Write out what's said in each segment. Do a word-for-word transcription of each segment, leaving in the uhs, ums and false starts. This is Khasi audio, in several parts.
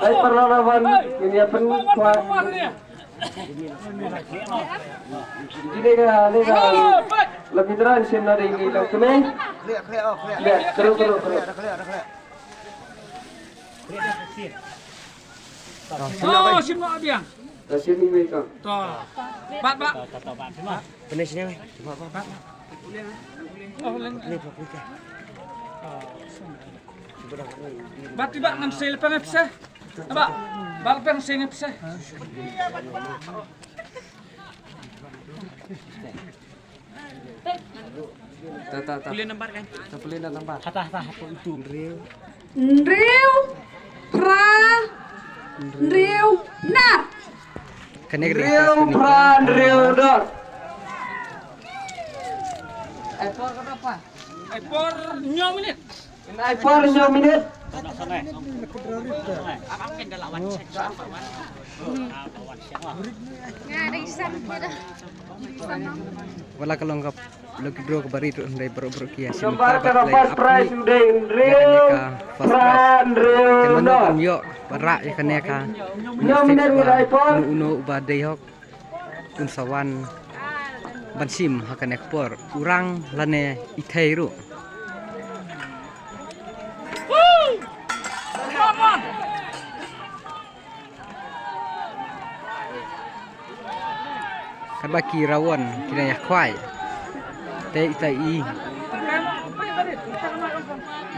Ai, paralok rawan ngin ïa pynkhwai. Ji ne ka, ne ka. Lok Indra, sim na dei ngi lok kmie. Leh, kru, kru, kru. Oh, sim na biang. Dah sim ni ka. To. Bat, bat. Pynai sini, wei. Bat, bat. Oh, leng. Bat, tiba ngam sel pang pisa. Ba, ba pang sel pisa. Ta, ta, ta. Pule nambar kan? Ta pule nambar. Hata, hata, hata itu. Hynriew. Hynriew. Phra. Hynriew. Nar. Kane ka ring. Hynriew, phra, hynriew, nar. Ai por ka pa? Ai por hynñiew minit. Ai por hynñiew minit. Wat la ka long ka lucky draw kaba rit ruh, hynrei baroh baroh ki ïa shim. Nambar ka first prize u dei hynriew, phra, hynriew, nar. Te mano ban ïoh ban rah ïa kane ka. Hynñiew minit ngi ai por. Uno uno uba dei hok un sa wan ban shim ha kane ka por, u rang lane i thei ruh. Katba ki rawan ki dang ïa khwai, te ita i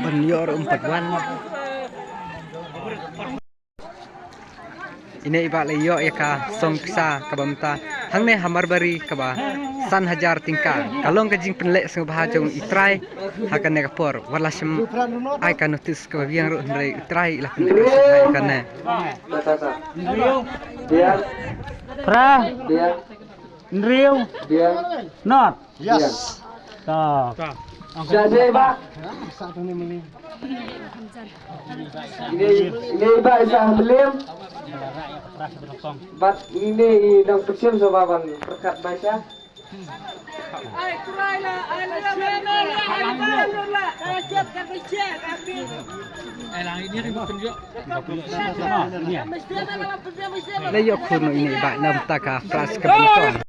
ban ïoh ruh um pat wan. Ine i bah la ïoh ïa ka song pisa kaba mynta hangne ha Marbari kaba san hajar tyngka. Ka long ka jingpynleh sngewbha jong i trai ha kane ka por. Wat la shim ai ka notis kaba biang ruh, hynrei i trai i la pynleh sngewbha ïa kane. Phra. Hynriew. Nar. Yes. Ta. Sa dei ba. Ine, ine ba isa ha Mylliem. Bad ine i dang pynshim sa ba ban pyrkhat ba isa. Ai lang ini ri pynjok. La ïoh khun ine i ba namta ka pras ka bynta.